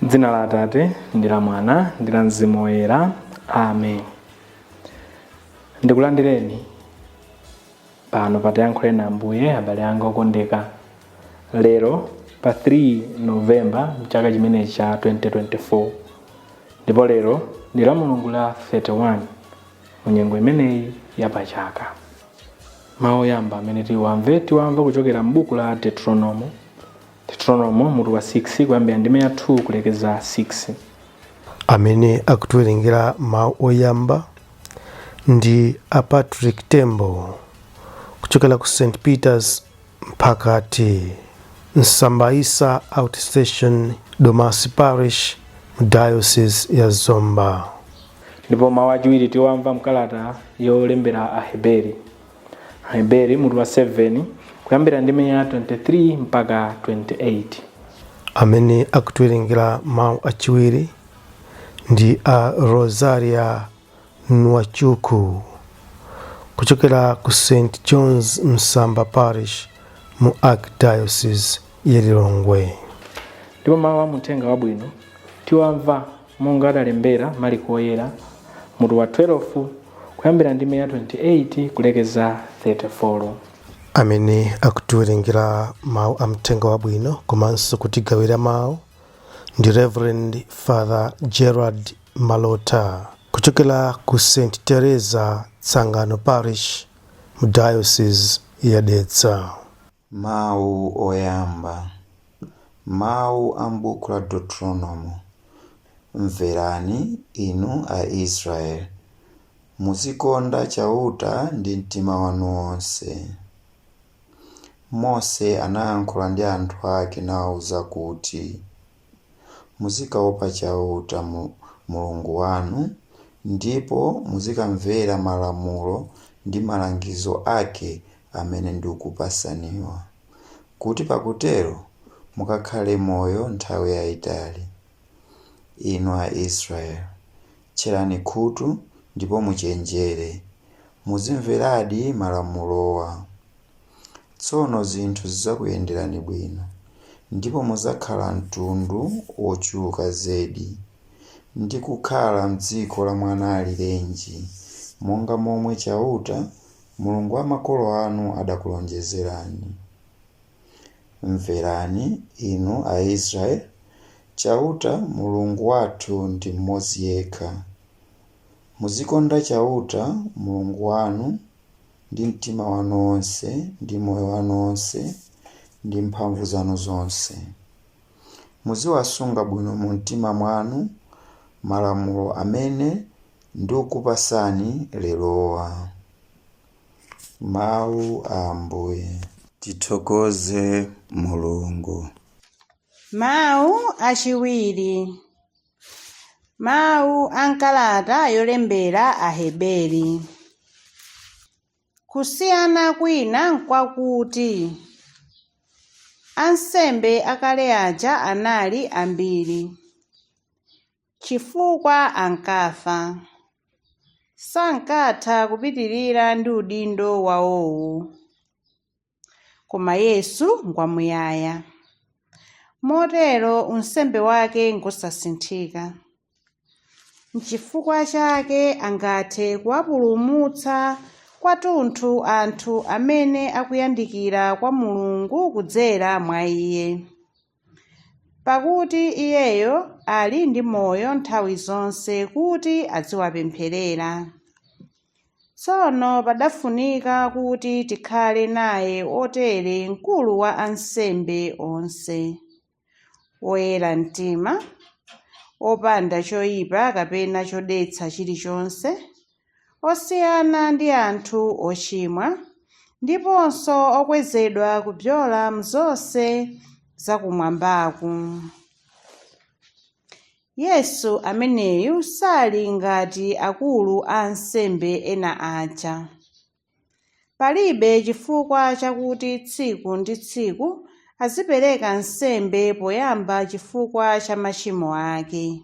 Dzina la Atate ndi la Mwana ndi la Mzimu Woyera. Amen. Ndikulandireni pano pa Tiyankhuleni Ambuye, abale anga okondeka. Lero pa 3 Novemba mchaka chimenechi cha 2024, ndipo lero ndi la Mulungu la 31 mu nyengo imeneyi ya pachaka. Mawu oyamba amene tiwamve, tiwamva kuchokera m'buku la Deuteronomo, Deuteronomo mutu wa 6 kuyambira ndime ya 2 kulekeza 6. Amene akutiwerengera mawu oyamba ndi a Patrick Tembo kuchokera ku St Peters Mphakati, Msambaisa Outstation, Domasi Parish, mu Diocese ya Zomba. Ndipo mawu achiwiri tiwamva mkalata yolembera Aheberi, Aheberi mutu wa 7 kuyambira ndime ya 23 mpaka 28. Amene akutiwerengera mawu achiwiri ndi a Rosaria Nwachuku kuchokera ku St John's Msamba Parish mu Archdiocese ya Lilongwe. Ndipo mawu a muthenga wabwino tiwamva monga adalembera Mariko Woyera mutu wa 12 kuyambira ndime ya 28 kulekeza 34. Amene akutiwerengera mawu a mthenga wabwino komanso kutigawira mawu ndi Reverend Father Gerard Malota kuchokera ku St Teresa Tsangano Parish mu Diocese ya Dedza. Mawu oyamba. Mawu a m'buku la Deuteronomo. Mverani, inu Aisraele. Muzikonda Chauta ndi mtima wanu wonse. Mose anayankhula ndi anthu ake nawauza kuti, Muzikaopa Chauta Mulungu wanu, ndipo muzikamvera malamulo ndi malangizo ake amene ndikukupatsaniwa, kuti pakutero mukakhale moyo nthawi yaitali. Inu Aisraele, tcherani khutu ndipo muchenjere, muzimveradi malamulowa. Tsono zinthu zidzakuyenderani bwino, ndipo mudzakhala mtundu wochuluka zedi, ndi kukhala m'dziko la mwanaalirenji, monga momwe Chauta, Mulungu wa makolo anu, adakulonjezerani. Mverani, inu Aisraele, Chauta Mulungu wathu ndi mmodzi yekha. Muzikonda Chauta Mulungu wanu ndi mtima wanu wonse, ndi moyo wanu wonse, ndi mphamvu zanu zonse. Muziwasunga bwino mu mtima mwanu malamulo amene ndikukupatsani lerowa. Mawu a Ambuye. Tithokoze Mulungu. Mawu achiwiri. Mawu a m'kalata yolembera Aheberi. Kusiyana kwina nkwakuti ansembe akale aja anali ambiri, chifukwa ankafa. Sankatha kupitirira ndi udindo wawowo. Koma Yesu ngwamuyaya. Motero unsembe wake ngosasinthika. N'chifukwa chake angathe kuwapulumutsa kwathunthu anthu amene akuyandikira kwa Mulungu kudzera mwa Iye. Pakuti Iyeyo ali ndi moyo nthawi zonse kuti aziwapempherera. Tsono padafunika kuti tikhale naye otere mkulu wa ansembe onse, woyera mtima, opanda choyipa kapena chodetsa chilichonse, osiyana ndi anthu ochimwa, ndiponso okwezedwa kupyola m'zonse zakumwambaku. Yesu ameneyu sali ngati akulu a ansembe ena aja. Palibe chifukwa chakuti tsiku ndi tsiku azipereka nsembe poyamba chifukwa cha machimo ake.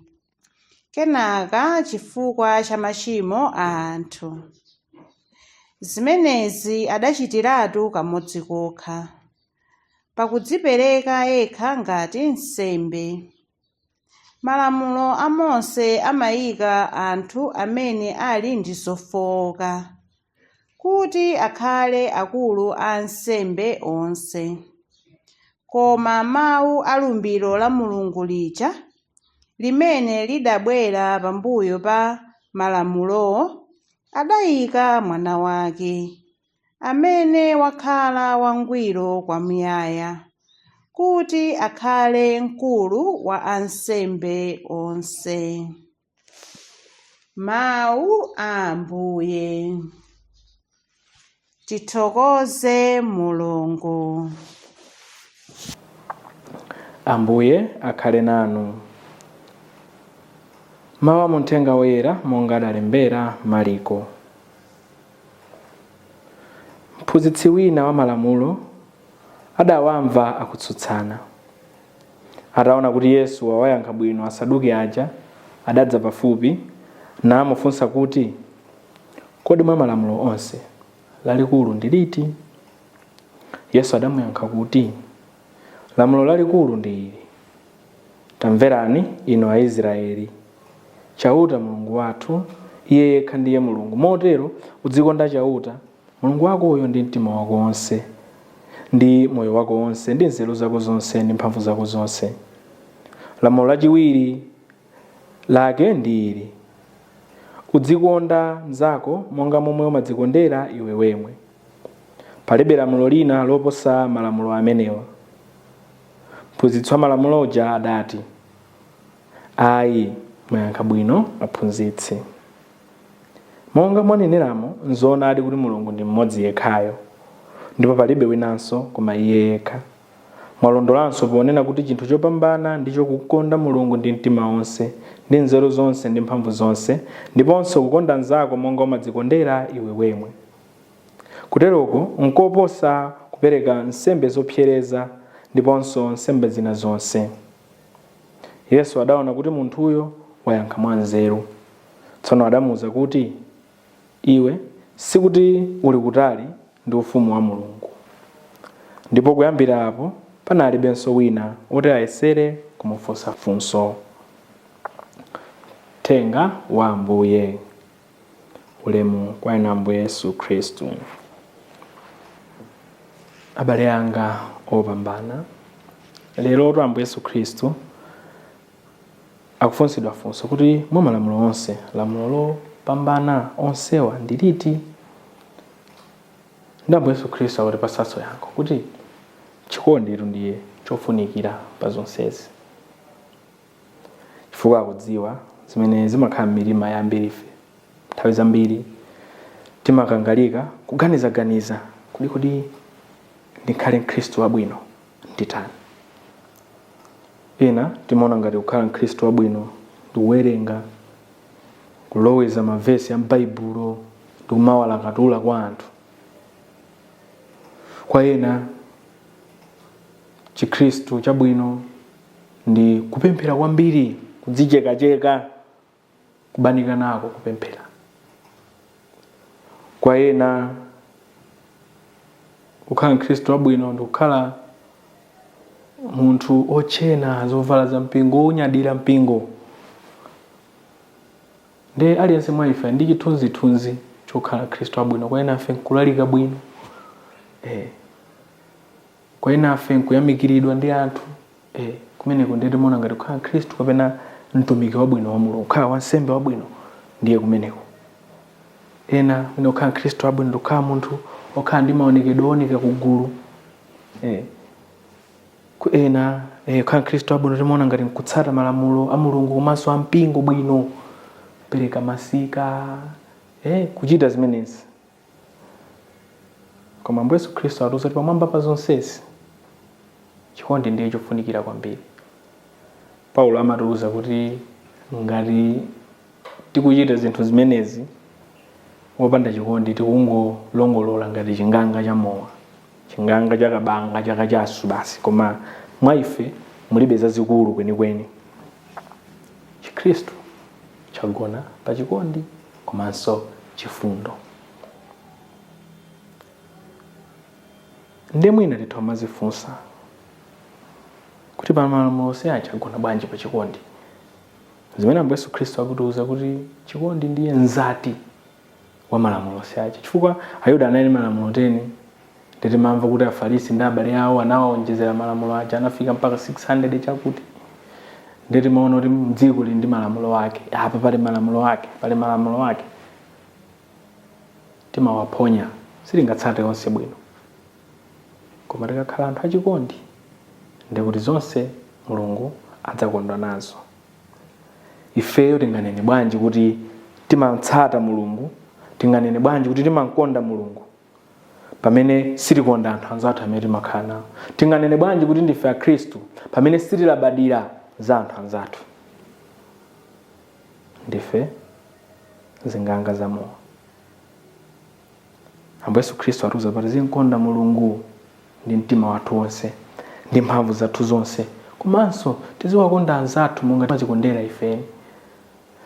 Kenaka chifukwa cha machimo a anthu. Zimenezi adachitiratu kamodzi kokha, pakudzipereka yekha ngati nsembe. Malamulo a Mose amayika anthu amene ali ndi zofowoka, kuti akhale akulu a ansembe onse. Koma mawu a lumbiro la Mulungu lija, limene lidabwera pambuyo pa malamulowo, adayika Mwana wake, amene wakhala wangwiro kwamuyaya, kuti akhale mkulu wa ansembe onse. Mawu a Ambuye. Tithokoze Mulungu. Ambuye akhale nanu. Mawu a Muthenga Woyera monga adalembera Mariko. Mphunzitsi wina wa malamulo adawamva akutsutsana. Ataona kuti Yesu wawayankha bwino Asaduki aja, adadza pafupi namufunsa kuti, Kodi mwa malamulo onse, lalikulu ndi liti? Yesu adamuyankha kuti, Lamulo lalikulu ndi ili, Tamverani, inu Aisraeli, Chauta Mulungu wathu, Iye yekha ndiye Mulungu. Motero udzikonda Chauta, Mulungu wakoyo ndi mtima wako wonse, ndi moyo wako wonse, ndi nzeru zako zonse, ndi mphamvu zako zonse. Lamulo lachiwiri lake ndi ili, Udzikonda mnzako monga momwe umadzikondera iwe wemwe. Palibe lamulo lina loposa malamulo amenewa. Mphunzitsi wa malamulo uja adati, Ayi, mwayankha bwino aphunzitsi. Monga mwaneneramo, nzoonadi kuti Mulungu ndi mmodzi yekhayo, ndipo palibe winanso koma Iye yekha. Mwalondolanso ponena kuti chinthu chopambana ndicho kukonda Mulungu ndi mtima wonse, ndi nzeru zonse ndi mphamvu zonse, ndiponso kukonda mnzako monga umadzikondera iwe wemwe. Kuteroko nkoposa kupereka nsembe zopsereza ndiponso nsembe zina zonse. Yesu adaona kuti munthuyo wayankha mwanzeru. Tsono adamuuza kuti, Iwe sikuti uli kutali ndi Ufumu wa Mulungu. Ndipo kuyambira apo panalibenso wina woti ayesere kumufunsa funso. Mthenga wa Ambuye. Ulemu kwa inu Ambuye Yesu Khristu. Abale anga opambana, lerotu Ambuye Yesu Khristu akufunsidwa funso kuti mwa malamulo onse, lamulo lopambana onsewa ndi liti? Ndi Ambuye Yesu Khristu akutipatsanso yankho kuti chikonditu ndiye chofunikira pa zonsezi. Chifukwa akudziwa zimene zimakhala m'mitima ya ambirife. Nthawi zambiri timakangalika kuganizaganiza kuti kodi ndikhale Mkhristu wabwino nditani? Ena timaona ngati kukhala Mkhristu wabwino ndi kuwerenga, kuloweza mavesi a m'Baibulo ndi kumawalakatula kwa anthu. Kwa ena Chikhristu chabwino ndi kupemphera kwambiri, kudzichekacheka, kubanika nako kupemphera. Kwa ena kukhala Mkhristu wabwino ndi kukhala munthu otchena zovala za mpingo, onyadira mpingo. Nde aliyense mwa ife ndi chithunzithunzi chokhala Mkhristu wabwino. Kwa enafe nkulalika bwino, kwa enafe nkuyamikiridwa ndi anthu, kumeneko ndiye timaona ngati kukhala Mkhristu kapena mtumiki wabwino wa Mulungu, kukhala wansembe wabwino ndiye kumeneko. Ena mwina kukhala Mkhristu wabwino ndi kukhala munthu okhala ndi maonekedwe ooneka kugulu. Ena kukhala Mkhristu wabwino timaona ngati nkutsata malamulo a Mulungu komanso a mpingo bwino, kupereka masika, kuchita zimenezi. Koma Ambuye Yesu Khristu atiuza kuti pamwamba pa zonsezi chikondi ndiye chofunikira kwambiri. Paulo amatiuza kuti ngati tikuchita zinthu zimenezi wopanda chikondi tikungolongolola ngati chinganga cha mowa, chinganga cha kabanga cha kachasu basi, koma mwa ife mulibe zazikulu kwenikweni. Chikhristu Chagona pa chikondi komanso chifundo. Ndiye mwina titha kumazifunsa kuti pa malamulo onse aja agona bwanji pa chikondi? Zimene Ambuye Yesu Khristu akutiuza kuti chikondi ndiye mzati wa malamulo onse aja. Chifukwa Ayuda anali ndi malamulo 10, ndiye timamva kuti Afarisi ndi abale awo anawaonjezera malamulo aja anafika mpaka 600 chakuti. Ndiye timaona kuti mdziko lili ndi malamulo ake, apa pali malamulo ake, pali malamulo ake. Timawaphonya, sitingatsate onse bwino. Koma tikakhala anthu achikondi, ndiye kuti zonse Mulungu adzakondwa nazo. Ifeyo tinganene bwanji kuti timatsata Mulungu? Tinganene bwanji kuti timamkonda Mulungu pamene sitikonda anthu anzathu amene timakhala nawo? Tinganene bwanji kuti ndife Akhristu pamene sitilabadira za anthu anzathu? Ndife zinganga za mowa. Ambuye Yesu Khristu atiuza kuti tizimkonda Mulungu ndi mtima wathu wonse, ndi mphamvu zathu zonse, komanso tiziwakonda anzathu monga timadzikondera ife eni.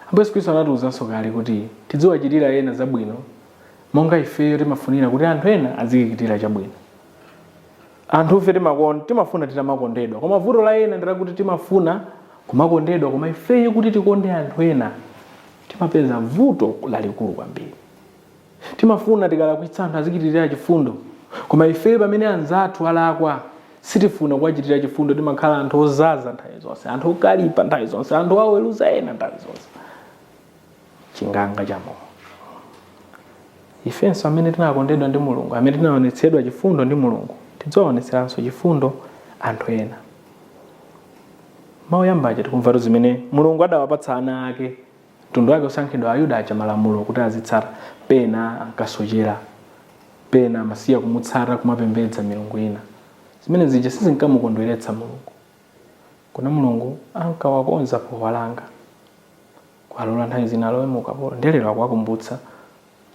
Ambuye Yesu Khristu anatiuzanso kale kuti tidziwachitira ena zabwino monga ifeyo timafunira kuti anthu ena azitichitira chabwino. Anthufe timafuna titamakondedwa, koma vuto la ena ndi lakuti timafuna kumakondedwa, koma ifeyo kuti tikonde anthu ena timapeza vuto lalikulu kwambiri. Timafuna tikalakwitsa anthu azitichitira chifundo, koma ifeyo pamene anzathu alakwa sitifuna kuwachitira chifundo. Timakhala anthu ozaza nthawi zonse, anthu okalipa nthawi zonse, anthu owaweruza ena nthawi zonse. Chinganga cha mowa. Ifenso amene tinakondedwa ndi Mulungu, amene tinaonetsedwa chifundo ndi Mulungu, tidziwaonetseranso chifundo anthu ena. Mawu oyamba aja tikumvatu zimene Mulungu adawapatsa ana ake, mtundu wake osankhidwa, Ayuda aja, malamulo kuti azitsata. Pena ankasochera, pena amasiya kumutsata kumapembedza milungu ina. Zimene zija sizinkamukondweretsa Mulungu. Koma Mulungu ankawakonza powalanga, kuwalola nthawi zina alowe mu ukapolo. Ndiye lero akuwakumbutsa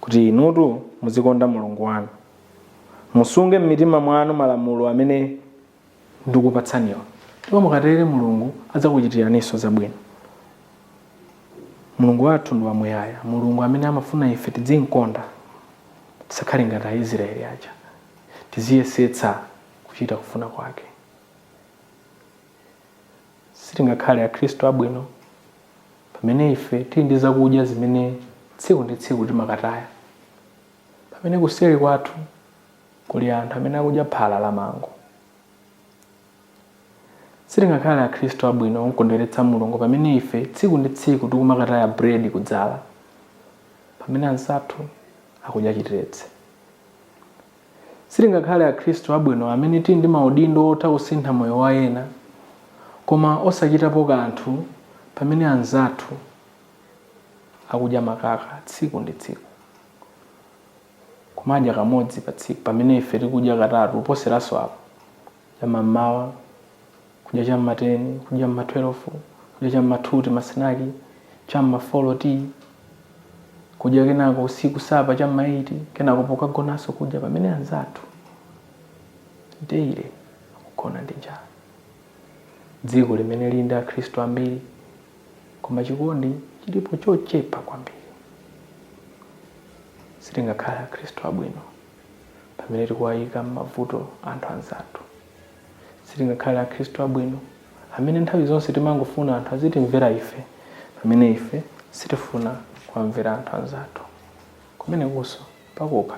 kuti inutu muzikonda Mulungu wanu, musunge m'mitima mwanu malamulo amene ndikupatsaniwa, ndipo mukatere Mulungu adzakuchitiraninso zabwino. Mulungu wathu ndi wamuyaya, Mulungu amene amafuna ife tidzimkonda, tisakhale ngati Aisraeli aja, tiziyesetsa kuchita kufuna kwake. Sitingakhale Akhristu abwino pamene ife tili ndi zakudya zimene tsiku ndi tsiku timakataya, pamene kuseri kwathu kuli anthu amene akudya phala la mango. Sitingakhale Akhristu abwino omkondweretsa Mulungu pamene ife tsiku ndi tsiku tikumakataya bread kudzala, pamene anzathu akudya chitetse. Sitingakhale Akhristu abwino amene tili ndi maudindo otha kusintha moyo wa ena koma osachitapo kanthu pamene anzathu akudya makaka tsiku ndi tsiku. Kumadya kamodzi pa tsiku pamene ife tikudya katatu kuposeranso apo, cha mammawa, kudya cha mma 10, kudya mma 12, kudya cha mma 2 timasinaki, cha mma 4 tea, kudya kenako usiku supper cha mma 8, kenako pokagonanso kudya pamene anzathu daily akugona ndi njala. Dziko limene lili ndi Akhristu ambiri koma chikondi chilipo chochepa kwambiri. Sitingakhale Akhristu abwino pamene tikuwayika m'mavuto anthu anzathu. Sitingakhale Akhristu abwino amene nthawi zonse timangofuna anthu azitimvera ife pamene ife sitifuna kuwamvera anthu anzathu. Kumenekunso pakokha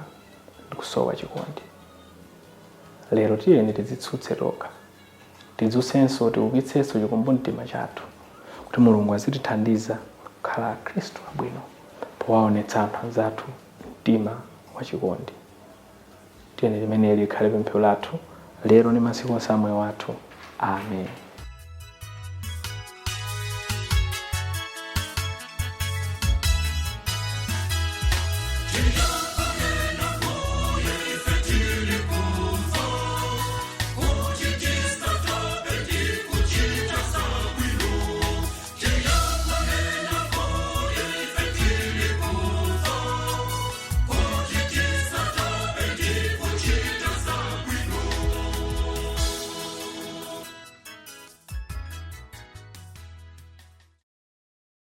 ndikusowa chikondi. Lero tiyeni tidzitsutse tokha, tidzutsenso, tiukitsenso chikumbumtima chathu kuti Mulungu azitithandiza kukhala Akhristu abwino powaonetsa anthu anzathu mtima wachikondi. Tiyeni limeneli likhale pemphero lathu lero ndi masiku onse a moyo wathu. Amen.